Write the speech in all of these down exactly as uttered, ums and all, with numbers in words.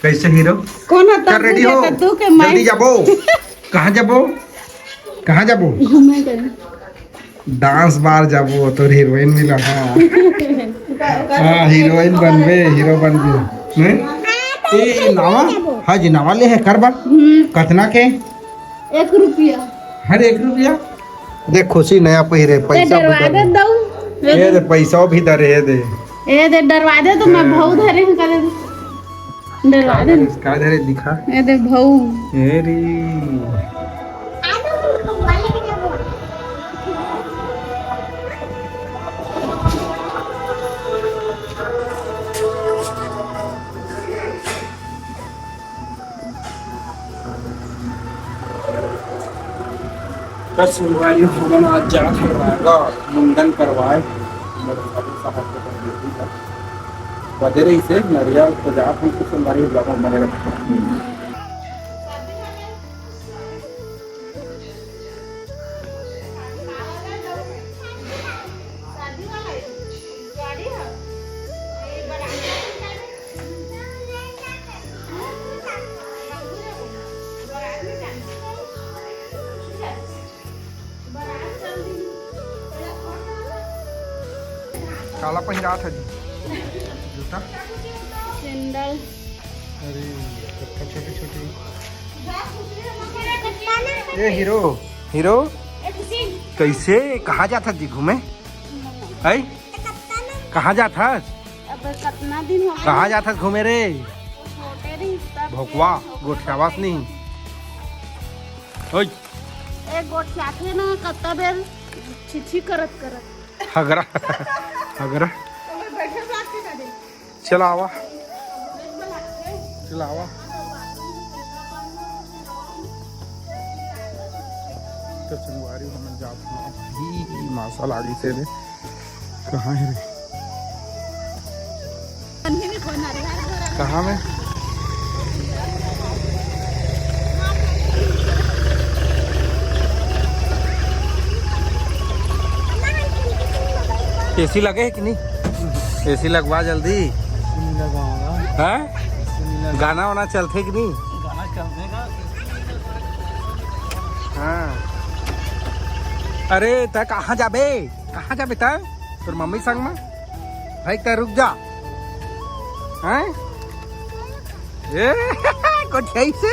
कैसे हीरो? कौन है कर तब रेडी हो? जल्दी जाबो। कहाँ जाबो? कहाँ जाबो? घूमे के। डांस बार जाबो तोर हीरोइन मिला। हाँ। हाँ, हीरोइन बनबे, हीरो बनबे। हैं? ए, ए, नावा? हाँ जी, नावा ले है, कर बा। हम्म। कतना के? एक रुपया। हर एक रुपया? देख, खुशी नया पहिरे, पैसा भी दे। दे दऊ। ये दे, पैसा भी दे रे, ये दे। ये दे, डरवा दे तो मैं हाँ। भाऊ धरे हूँ, कर दे। डरवा दे। का धरे दिखा। ए दे भाऊ। ए रे। त संगवारी हो, हमन आज जात हन रायगढ़ मुंडन करवाए। बड़े साहब के पंडित जी का बदे रही से नरिया तो जात हन, तो संगवारी ब्लॉग में बने रहो। काला पहिरात है जी। जूता? सैंडल। अरे, कत्ता छोटे छोटे। ए हीरो, हीरो, कैसे, कहाँ जात हस जी घूमे? है? कहाँ जात हस? अब कतना दिन हो गए? कहाँ जात हस घूमे रे? छोटे रही तब भोकवा, से। गोठियावास नहीं। ओए। ए गोठियाथे ना, कत्ता बेर छिछी करत करत। हगरा। हगरा। चला आवा। चला आवा। तो संगवारी हमन जात हन अभी मासा लागी से रे। कहाँ है रे? कहाँ में? एसी लगे है कि नहीं? एसी लगवा जल्दी। एसी नहीं लगाऊंगा। हाँ? एसी नहीं लगा। गाना वाना चलथे कि नहीं? गाना चलथे का? हाँ। अरे, त कहाँ जाबे? कहाँ जाबे त? तोर मम्मी संग में? भाई, त रुक जा। हैं? ए, कुछ ऐसे?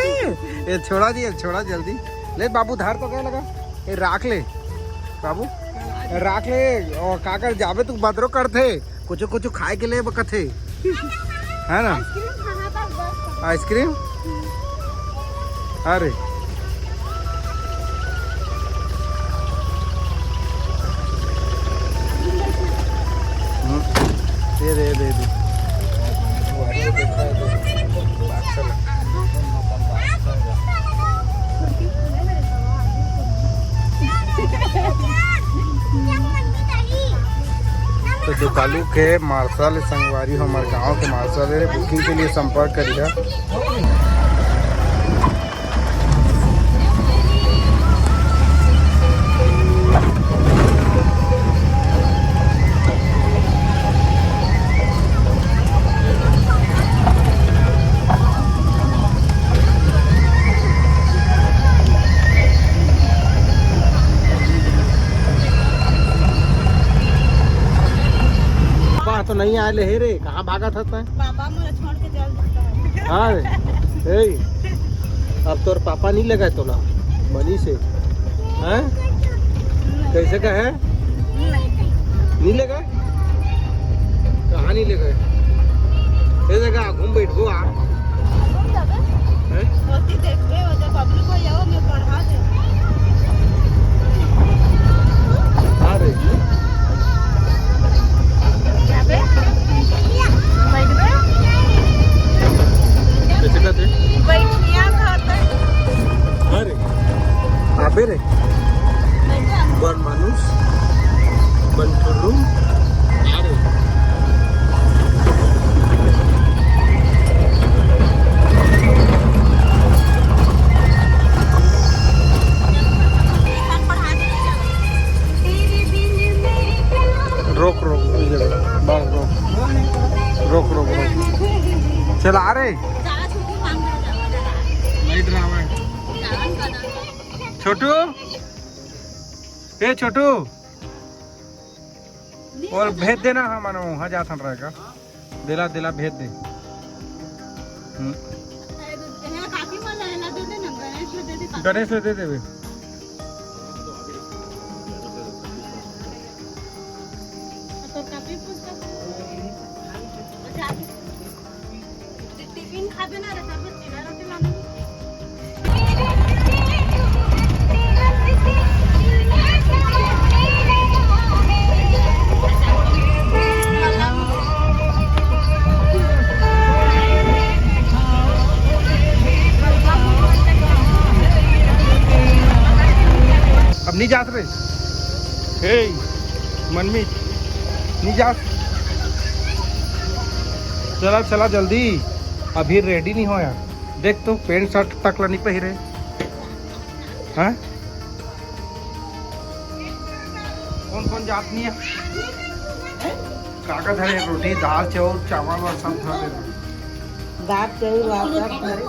ए, छोड़ा दिए, छोड़ा जल्दी। ले बाबू, धार तो क्या लगा? ए, राख ले। बाबू, राख ले। और काकर जाबे तू बदरो करथे। कुछ, कुछ खाए के लिए बकथे। है ना? आइसक्रीम खाना था बस। आइसक्रीम? अरे। हम्म। ये दे, दे, दे। तो दुकालू के मार्शल संगवारी, हमर गांव के मार्शल है, बुकिंग के लिए संपर्क करिए। पापा तो नहीं आए ले हे रे, कहाँ भागत हस तैं? पापा मोला छोड़ के चल देता है। हाँ रे, ए, अब तोर पापा नहीं लगा तोला, बनी से, हैं? कैसे का है? नहीं लगा? कहाँ नहीं लगा? ये जगह घूम बैठ गो आ। हैं? ओती देखबे, वो जब बबलू भैया हो, मैं पढ़ा दे। आ रे। जाबे? बैठबे? कैसे कहते? बैठिया कहते। आ रे। आबे रे। बन मानुष, बन ठुर्रू, आ रे। रोक, रोक, बस रोक। रोक, रोक, रोक। चला, आ रे। छोटू, ए छोटू, और भेज देना, हाँ, मानो वहाँ जाथन रहेगा। देला, देला, भेज दे। हम्म। गणेश ले दे देवे। टिफिन खाबे ना रे, तब जीरा रोटी लाना। अब नहीं जात रे। ए, मनमीत, नहीं जात। चला, चला जल्दी, अभी रेडी नहीं होया। देख तो, पैंट शर्ट तक ला नहीं पहिरे। हाँ? कौन कौन जात नहीं है? का का धरे? रोटी, दाल, चाउर, चावल और सब धरे। दाल, चाउर, वाल सब धरे।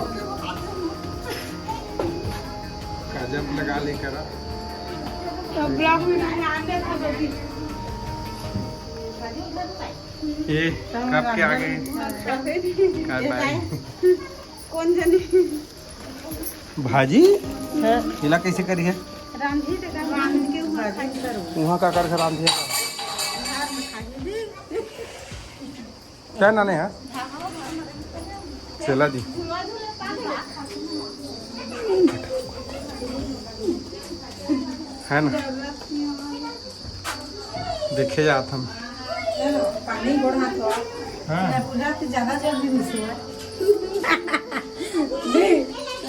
गजब लगा ले करा। तो ब्लॉग में नहीं आते थे तो भी। ये कब के आगे? कब आए? कौन जनी? भाजी? हाँ। इला कैसे करी है? रांधी ते का रांध के उहाँ खाई करो। उहाँ का कर रांधी है? क्या नाने है? चला जी। है ना? देखे जात हम। पानी बढ़ा तो। हाँ। ना बुझा के ज्यादा जल्दी नहीं सुआ।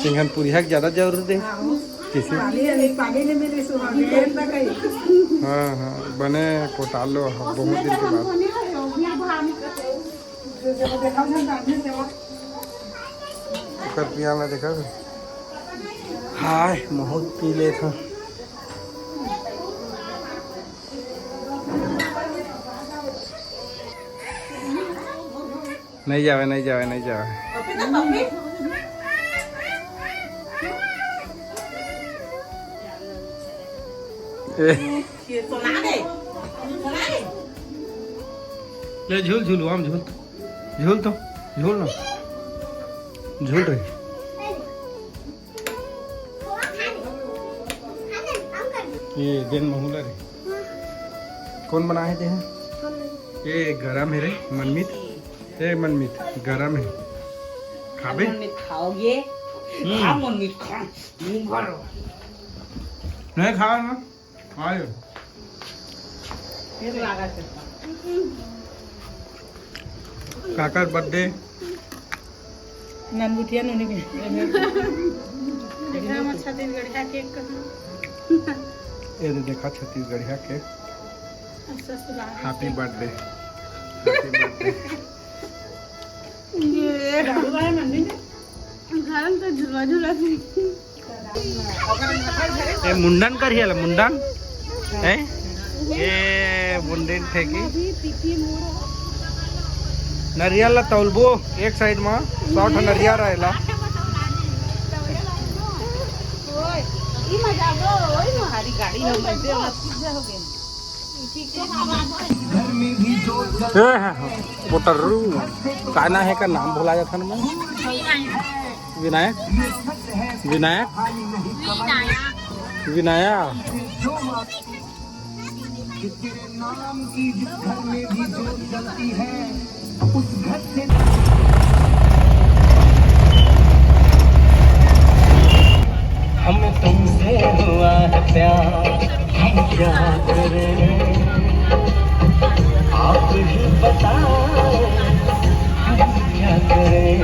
चिंगनपुरिया के ज्यादा जरूरत है। हाँ। किसी? पानी नहीं, पानी नहीं मिली सुआ। हाँ, हाँ, बने कोटालो ह, बहुत दिन के बाद। ओकर पिया में देखा। हाय, बहुत पी लेत हूँ। नहीं जावे, नहीं जावे, नहीं जावे। ए। ले झूल, झूल, हम झूल। झूल तो, झूल ना। झूल रे। ये देन महूला रे। कौन बनाए दे हैं? ये गरम है रे, मनमीत। ए मनमीत, गरम है। खाबे? मनमीत खाओगे? हम्म। खा मनमीत, खा। मुंह भरो। नहीं खाओ ना। आयो। फिर लागा से। काकर बर्थडे? ननगुठिया नूनी के। देखा हमर छत्तीसगढ़िया केक कहाँ? ये दे देखा छत्तीसगढ़िया केक। ससुराल हैप्पी से। बर्थडे। Happy birthday. ये। घर में तो झुलवा झुला थी। ए, मुंडन करिया ला, मुंडन? हैं? ए, मुंडन ठेकी। नरियल ला तौलबो, एक साइड मा सौ ठन नरियल रहेला। ओए, ई मजा दो, ओए, हमारी गाड़ी हम ऐसे मत हो गए। ए, हाँ, हाँ, पोटर्रू, का ना है का नाम भुला जाता ना मैं। विनायक, विनायक, विनायक। हम तुमसे हुआ है प्यार, हम क्या करें, आप ही बताओ, हम क्या करें।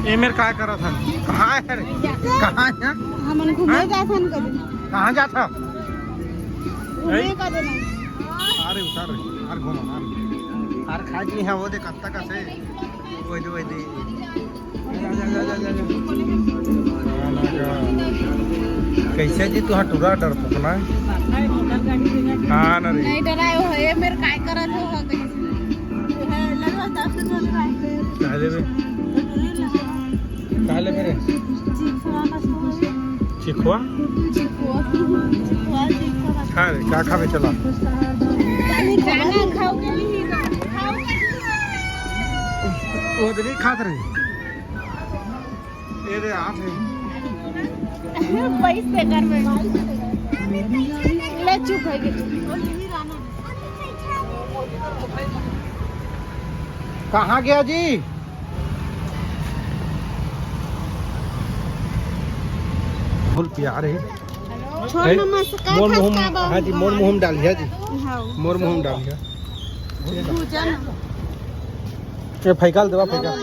ये मेर काय करत हन? कहाँ है रे? कहाँ है? हमन घूमे हाँ? जात हन कभी। कहाँ जात ह? घूमे का देना। अरे उतार रे, अरे घूम, अरे। अरे खाए के नहीं है, वो दे कत्ता का से। वो दे, वो दे। जा, जा, जा, जा, जा, जा। ना, ना, जा। कैसे जी तू टूरा डर पकना है? हाँ ना रे। नहीं डराए हो, ये मेर काय करत हो, हो कैसे? पहले भी। का लेबे रे? चिखुआ? चिखुआ, चिखुआ, चिखुआ। खा रे, का खाबे? चला। खाना खाओगे नहीं? खाओगे नहीं? वो तो नहीं खात रही। ये रे, आप है। पैसे कर में। ले, चुप है ये। कहाँ गया जी? फुल प्यार है। छोड़ ए, नमस्कार मोर मुँह में, हाँ जी, मोर मुँह में डालिया जी। हाँ। मोर मुँह में डालिया। भूजन। ये फेंकाल देवा, फेंकाल।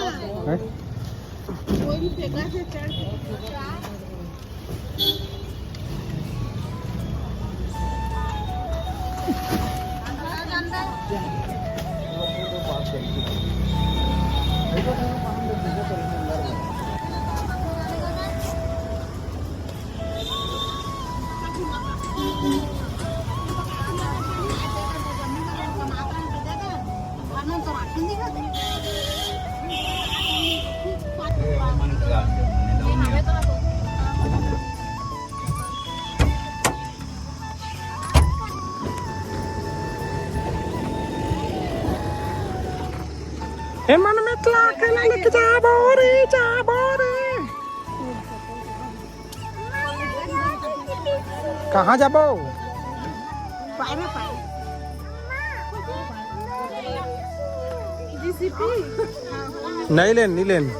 हैं? कोई भी फेंका से चढ़ के। ए मन में तला के लेके जाबो रे, जाबो रे। कहाँ जाबो? नहीं लेन, नहीं लेन।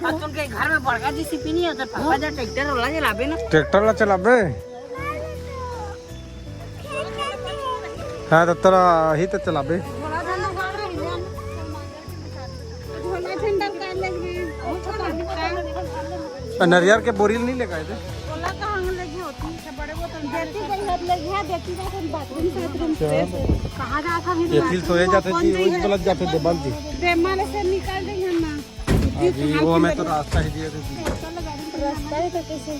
और तुमके घर में बड़का जीसीपी नहीं होता, पापा जा ट्रैक्टर वाला चलाबे ना। ट्रैक्टर वाला चलाबे। हाँ, तो तोरा ही तो चलाबे। झोला झंडा का लेके, और नरियर के बोरी नहीं लेके आए थे। झोला कहाँ लेके होती है, बड़े बोतल में। बेटी के हाथ लेके है, बेटी का हम बाथरूम, बाथरूम। कहाँ जाता है? ये तिल तो ये जाते जी, वही गलत जाते दे बंद जी। दे मारे से निकाल देंगे हम ना। हाँ जी, वो हमें तो रास्ता ही दिया था जी। रास्ता ही तो कैसे?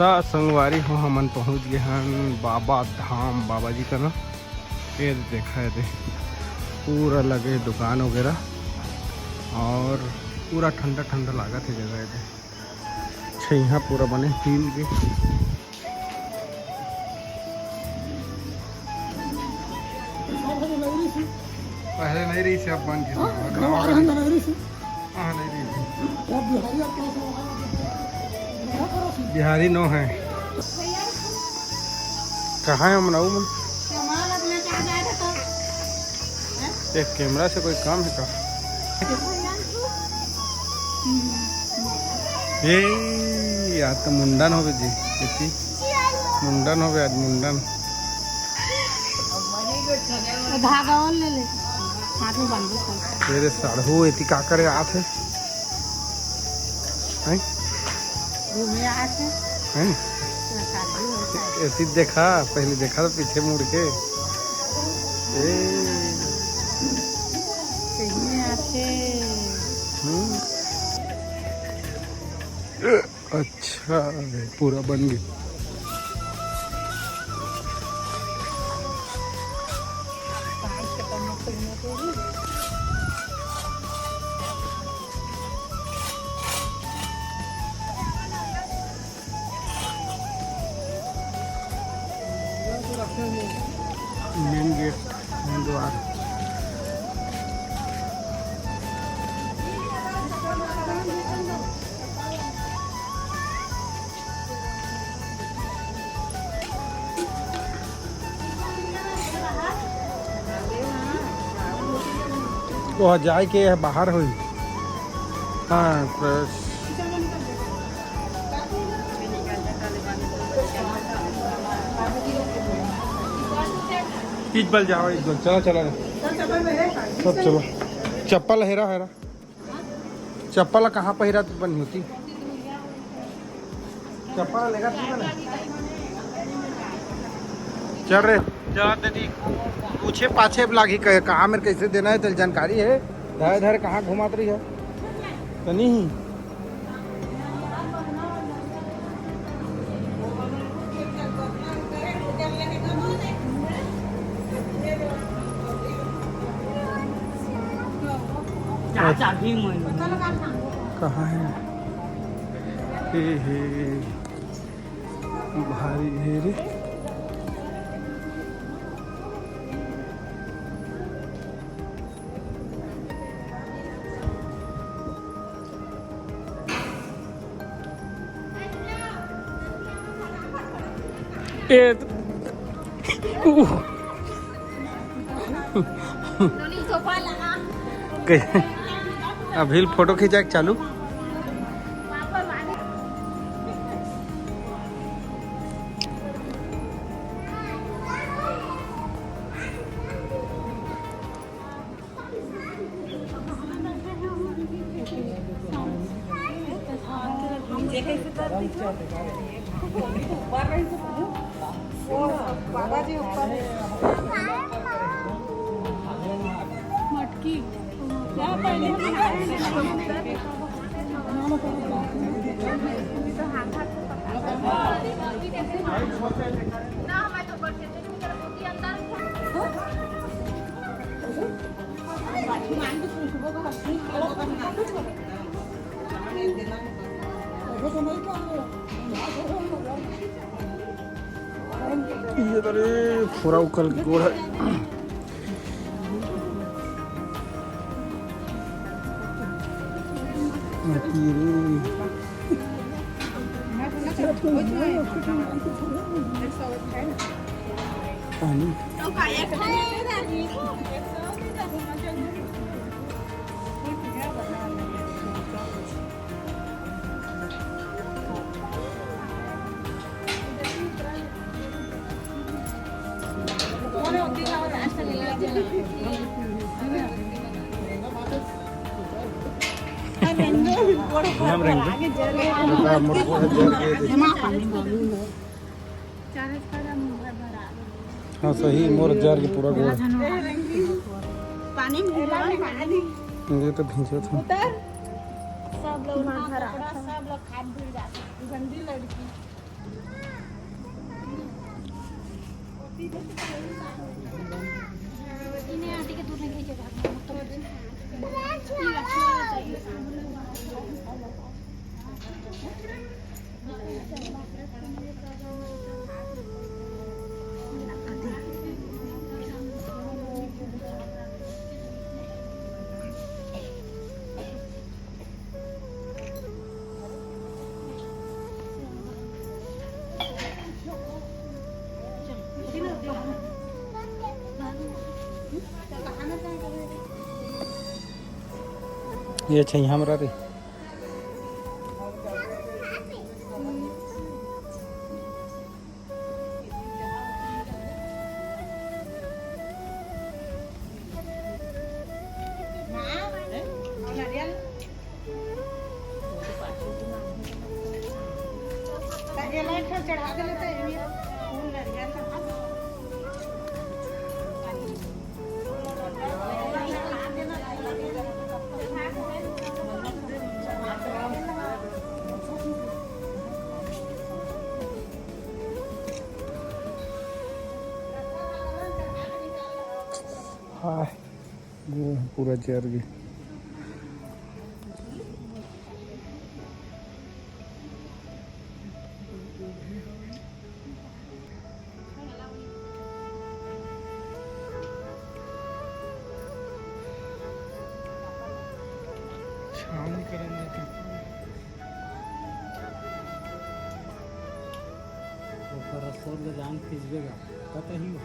त संगवारी हो, हमन पहुंच गए हन बाबा धाम, बाबा जी का ना। ये देखा है दे, पूरा लगे दुकान वगैरह और पूरा ठंडा ठंडा लागत है जगह है दे। छैहा पूरा बने तिल के। पहले नहीं रही थी, अब बन गई। हाँ, नहीं रही थी। हाँ, नहीं रही थी। बिहारी नो है। कहाँ है हम नाऊ मन? एक कैमरा से कोई काम है का? ए, आज तो मुंडन होवे जी, देखी, मुंडन होवे आज, मुंडन। धागा और ले ले, हाथ में बांध दे। तेरे साढ़ू एती का करे आत है? हैं? घूमे आत है। हैं? एती देखा, पहले देखा तो पीछे मुड़ के। ए। सही में आते। हम्म। अच्छा, पूरा बन गया। मेन गेट, मेन द्वार। तो जाए के बाहर होई। हाँ, बस। इस बल जाओ, इस बल। चला, चला रे। सब चला। चप्पल हेरा, हेरा। चप्पल ला कहाँ पहिरत बनी होती? चप्पल ला लेगा तू ना। चल रे, चल दीदी। पूछे पाछे लागही कहे, कहाँ मेर कैसे देना है, तेल जानकारी है। धरे धरे कहाँ घुमात रही है? तो नहीं। चाचा भी मन। कहाँ है? हे, हे, भारी हे रे। ए, त-, उह। अभी फोटो खींचा के चालू। बाबा जी ऊपर। मटकी। ये तो रे, पूरा उकल के गोड़ है। ये रे। पानी। हम रहेंगे। हाँ, सही, मोर जर के पूरा गोड़। पानी में गिरा है, पानी। ये तो भींजत है। उतर। सब लोग ना कपड़ा, सब लोग हाथ धुल जाते। गंदी लड़की। इन्हें आंटी के दूध में खींचे भागना, मतलब, ये अच्छा, यहाँ हमरा रे। हाय, गोड़ पूरा जर गे। छावनी करन देते। ओकर रसोर ले जान खींचबे गा, कतही हो।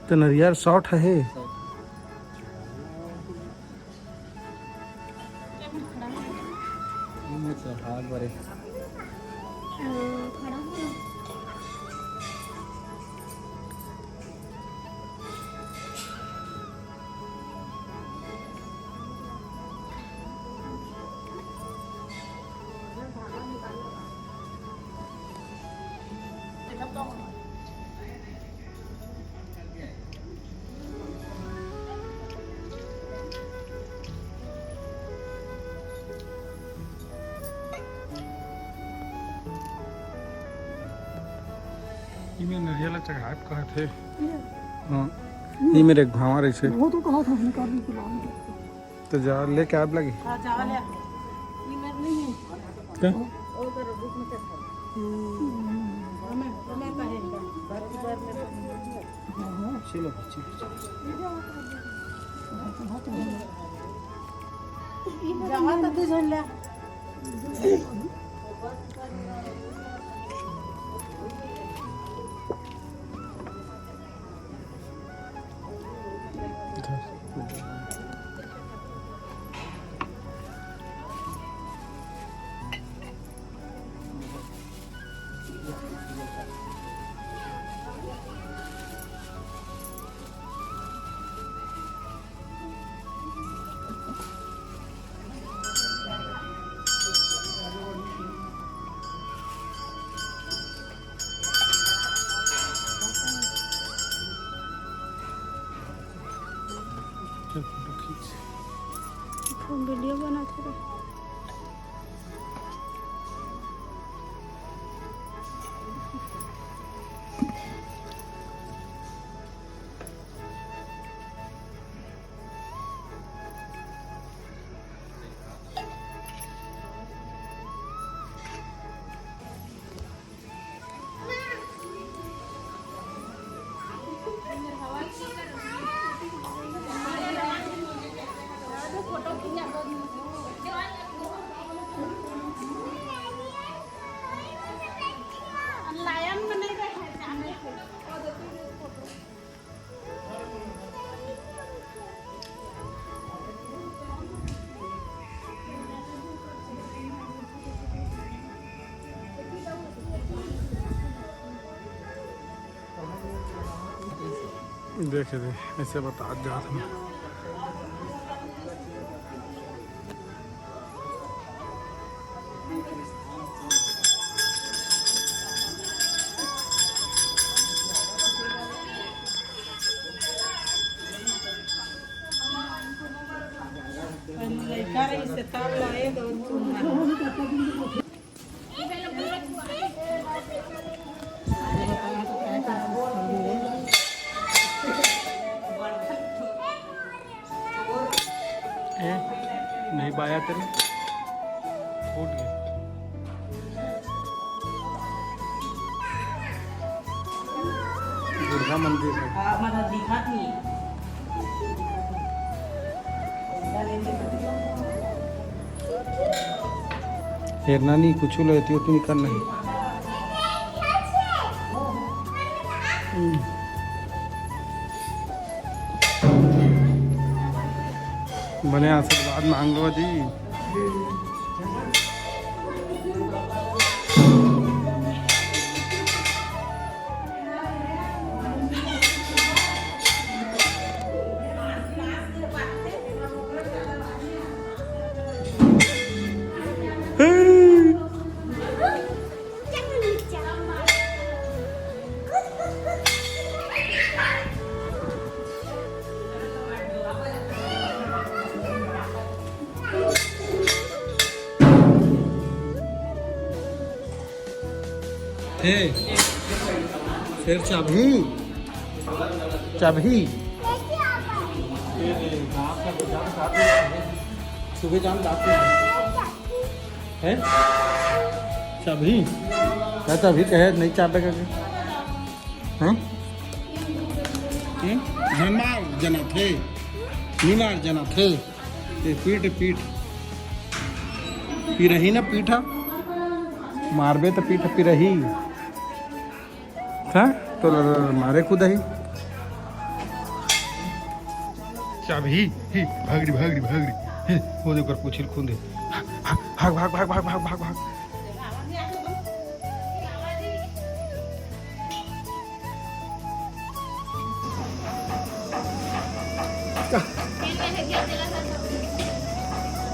तो नरियर शॉर्ट है। अच्छा, हाथ भरे। खड़ा हो। इमे नरियल चघाए कहत हे। हाँ। ये मेरे एक भावा रहिसे। वो तो कहा था, हमने कहा बिल्कुल आ नहीं सकते। तो जा लेके आप लगी। हाँ, जा ले। ये मेरे नहीं है। क्या? वो कर, रुक, मैं चेक कर। हम्म। हमें, हमें कहेगा। बाकी बार में तो नहीं है। चलो, चलो, चलो। जावा तो तू झंडा। चल, फोटो खींच। फोन वीडियो बनाते रहे। देखे दे, ऐसे बता जात हूँ। लइका रहिसे तब लाए दो। ए, नहीं बाया तेरे, फूट गया। दुर्गा मंदिर है। हाँ, मतलब दिखात नहीं। हेरना नहीं, कुछ लो, एती ओती नहीं करना है। हम्म। बने आशीर्वाद मांग लो जी। हे, फिर चाबही, चाबही। सुबह जाम जाते हैं। चाबही? मैं तो अभी कहे नहीं चाबे करके। हैं? हम्म? हमार जना थे, निमार जना थे। ए, पीठ, पीठ। पिरही ना पीठा। मारबे त पीठ पिरही। हाँ? तो ल-, ल-, ल-, मारे खुद ही। चाबही, ही, भागरी, भागरी, भागरी। ही, वो देख कर पूछिल खुंदे। भाग, भाग, भाग।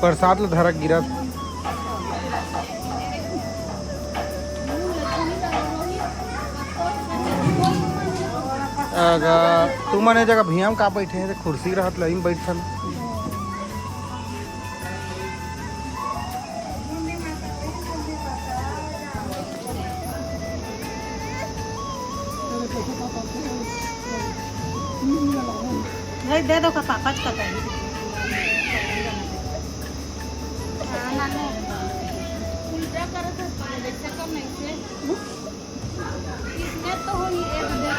प्रसाद ल धरक गिरत। अगर तुमन ए जगह भुइयां म का बैठे हे, कुर्सी रहत लई म बैठन। नहीं, दे दो का पापा जी का कहीं। उल्टा करत है, पानी जैसे कम नहीं से। इसमें तो होई एक दे।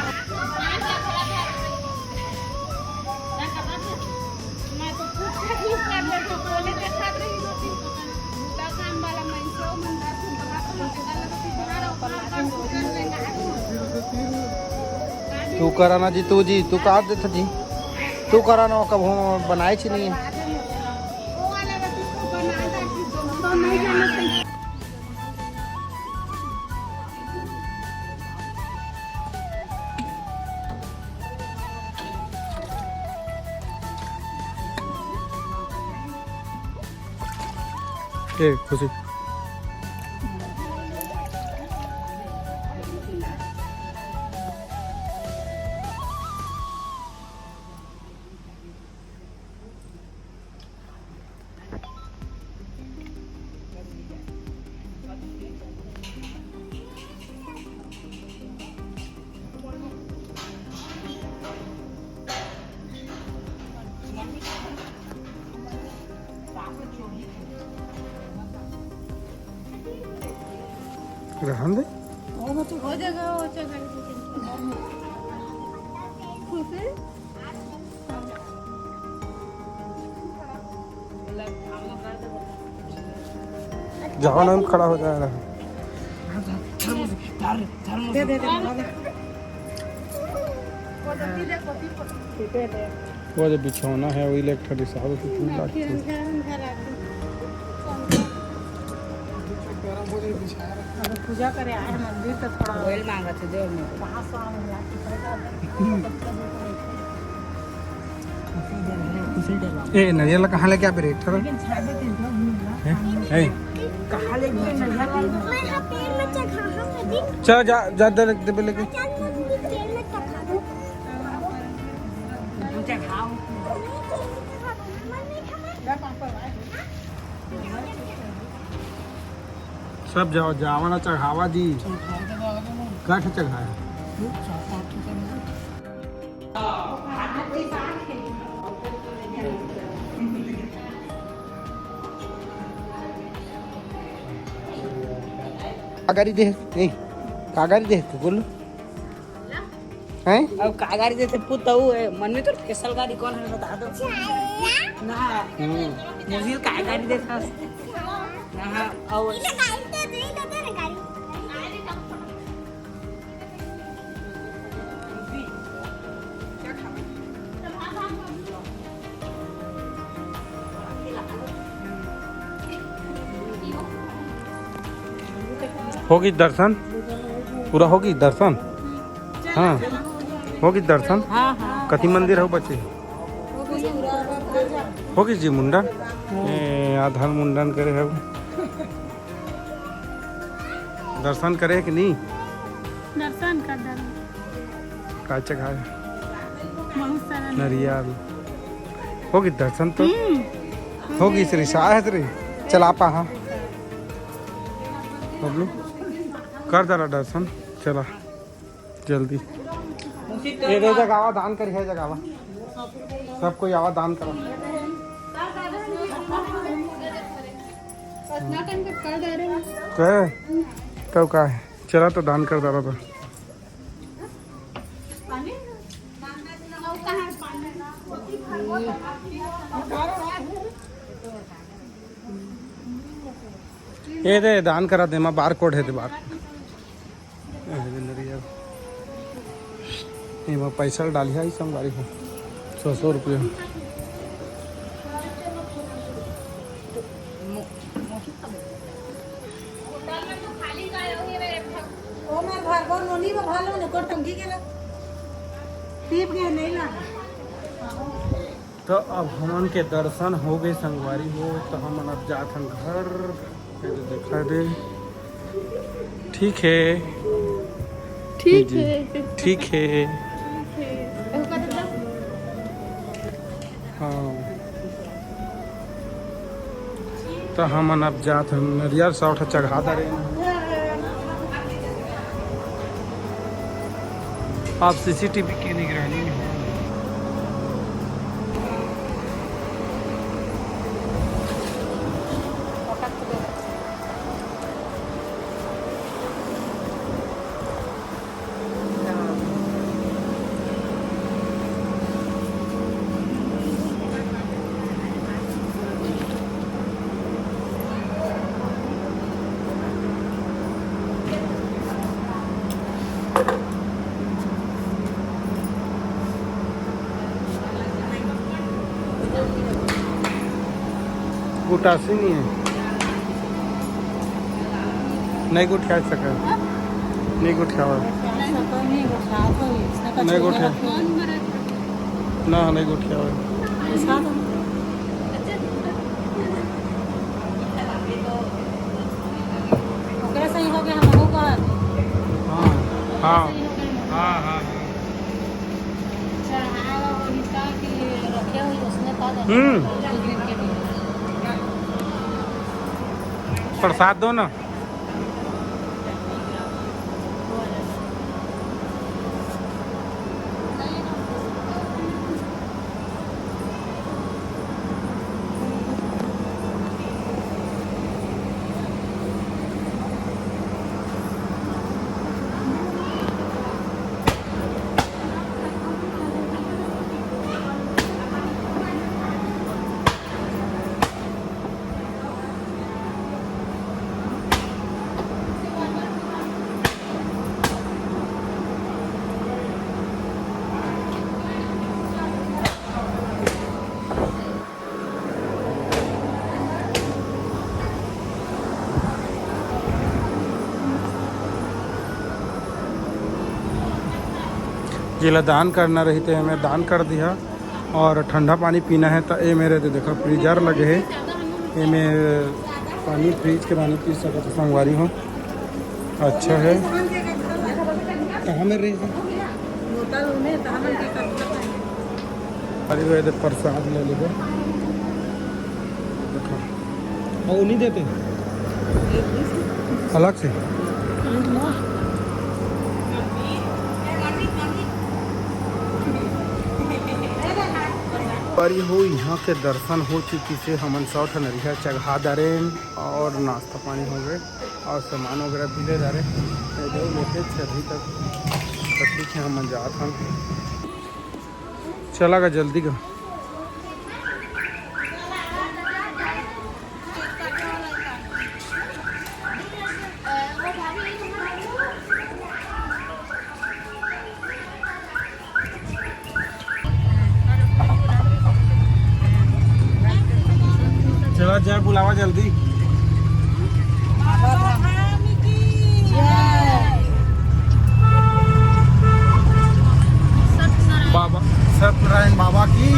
मैं तो खुद से ही कर लेती, बोले देखा तो ही होती। भूता काम वाला मैं सो मंगा तुम बना तो लगा लगा कि तुम्हारा ऊपर का कर लेना। तू करा ना जी, तू जी, तू का देत जी? तू करा ना, कभू बनाए च नहीं है। वो वाला तो तुझको बना था कि तुम तो नहीं जाना चाहिए। ए, खुशी। रहन दे। हो जाएगा, हो जाएगा। खुशी? जावा ना, खड़ा हो जाएगा। दे, दे, दे, दे। वो जो बिछौना है, वही ले एक ठो बिछाओ, तो तू लाग तू। अगर पूजा करे आए हैं मंदिर, तो थोड़ा ऑयल मांगा थे, दे। ए, नरियल ला कहाँ लेके आ, बेरे, एक ठो? हैं? हैं? कहाँ लेके आ, नरियल? मैं यहाँ पेड़ में चढ़ा हूँ, अभी। चल, जा, जा, दे, दे, दे, लेके। चल, मैं भी पेड़ में चढ़ा दूँ। तू चढ़ाओ। मैं पेड़ में चढ़ा दूँ, मैं नहीं खाऊँ। सब जाओ, जावा ना चढ़ावा जी। कठ चढ़ाया। का गारी दे, नहीं, का गारी दे, तू बोल। हैं? अब का गारी देथे पुत, अउ ए, मन में तो स्पेशल गारी कौन है, बता दो। ना। हम्म। मुझे का गारी देथे? ना, अउ होगी दर्शन, पूरा होगी दर्शन। हाँ, होगी दर्शन। हाँ, हाँ। कति मंदिर हो बचे? होगी जी मुंडन। ए, आधार मुंडन करे हो। दर्शन करे कि नहीं? दर्शन कर दर्शन। का चघाए? बहुत सारा नरियल। होगी दर्शन तो। हम्म। होगी श्री शायद रे। चला पा, हाँ। बबलू, कर दरा दर्शन। चला। जल्दी। ये दे जगावा, दान करी है जगावा। सब कोई आवा, दान करा। कहे? कब का है? चला तो दान कर डाला तो। ये दे, दान करा दे, मा बार कोड है दे बार। अरे नरिया। एमा पैसा डालिहा ही संगवारी हो। सौ, सौ रुपया। ओ, मैं भागो नोनी में भालो ने को टंगी गेला। टीप के नहीं ला। तो अब हमन के दर्शन हो गए संगवारी हो, तो हमन अब जात हन घर। ये तो दिखा दे। ठीक है। ठीक जी। है। ठीक है। ठीक है। हाँ, तो हमन अब जात हन, नरियर सौ ठा चघा दरे। आप सीसीटीवी की निगरानी में हो। गुटासी नहीं है, नहीं गुठिया सका, नहीं गुठियावा, नहीं गुठिया, ना नहीं गुठियावा। ओकरे सही हो गया, हम लोग का। हाँ, हाँ, हाँ, हाँ, हाँ। चढ़ाया हुआ उनका कि रखे हुए उसमें पा देते हैं, हम्म। दो दिन के लिए। प्रसाद दो ना। जेला दान करना रही, ते एमे दान कर दिहा। और ठंडा पानी पीना है, तो ए मेरे दे देखा, फ्रीजर लगे है, एमे पानी, फ्रिज के पानी पी सकत हो, संगवारी हो। अच्छा है। कहाँ में रही है? अरे, वो एदे प्रसाद ले लेबे। देखो। और वो नहीं देते? अलग से? पर हो, यहाँ के दर्शन हो चुकी से हमन सौ ठन नरियर चघा दरेन और नाश्ता पानी हो गए और सामान वगैरह भी ले डारे। ये दो लेके छे अभी तक, तो ठीक है, हमन जात हन। चला गा जल्दी गा। चला जय बुलावा जल्दी। बाबा सत्यनारायण बाबा की।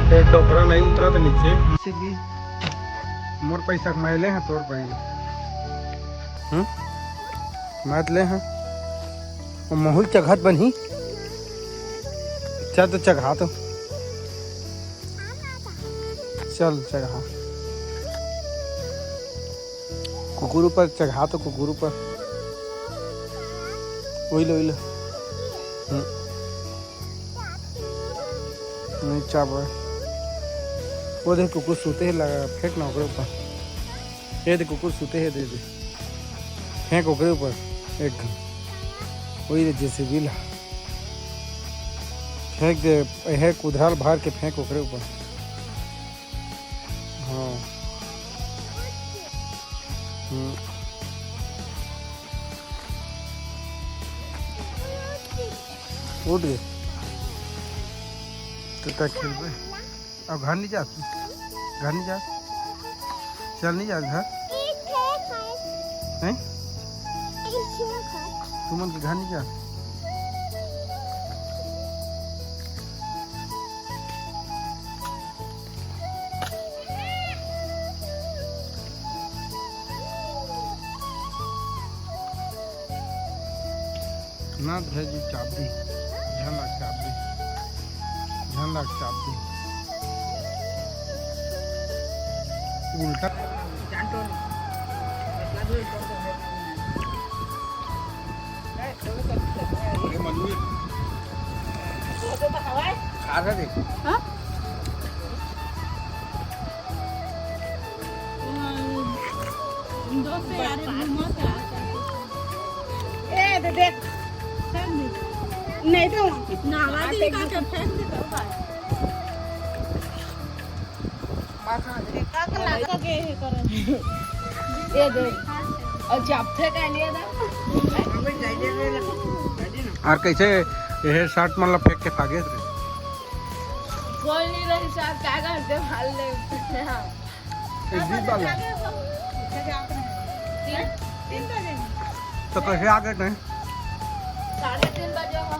ए, डोकरा नहीं उतरा था नीचे। मोर पैसा के मैं ले हाँ, तोर पैसा। हम्म? मैं तो ले हाँ। वो महुल चघत बनही। चल तो चघा तो, चल चघा, कुकुर ऊपर चघा तो, कुकुर ऊपर। ओइलो, ओइलो। हम्म। नहीं चाबो। वो देख, कुकुर सूते हे, लगा, फेंक ना ओकरे ऊपर। ये दे, कुकुर सूते हे, दे दे। फेंक ओकरे ऊपर एक घन। वही रे, जेसीबी ला। फेंक दे, हे कुधराल भर के फेंक ओकरे ऊपर। हाँ। हम्म। उठ गए। तो तक खेलबे। अब घर नहीं जात? घर नहीं जात? चल नहीं जात घर? हैं? तुमन के घर नहीं जात? ना धर जी, चाबी। झन लाग चाबी। झन लाग चाबी। उल्टा। खा रहा देख। हाँ? ए, दे देख। नहीं तो। नाला जी का के फेंक दे तो भाई। ये दे। और जापथे का लिए दा। और कैसे ये शर्ट मन ला फेंक के भागे रे? कोई नहीं रही सर, क्या करते भाल ले। हाँ। एक बीस वाला। तीन, तीन बजे। तो कैसे आ गए थे? साढ़े तीन बजे हो।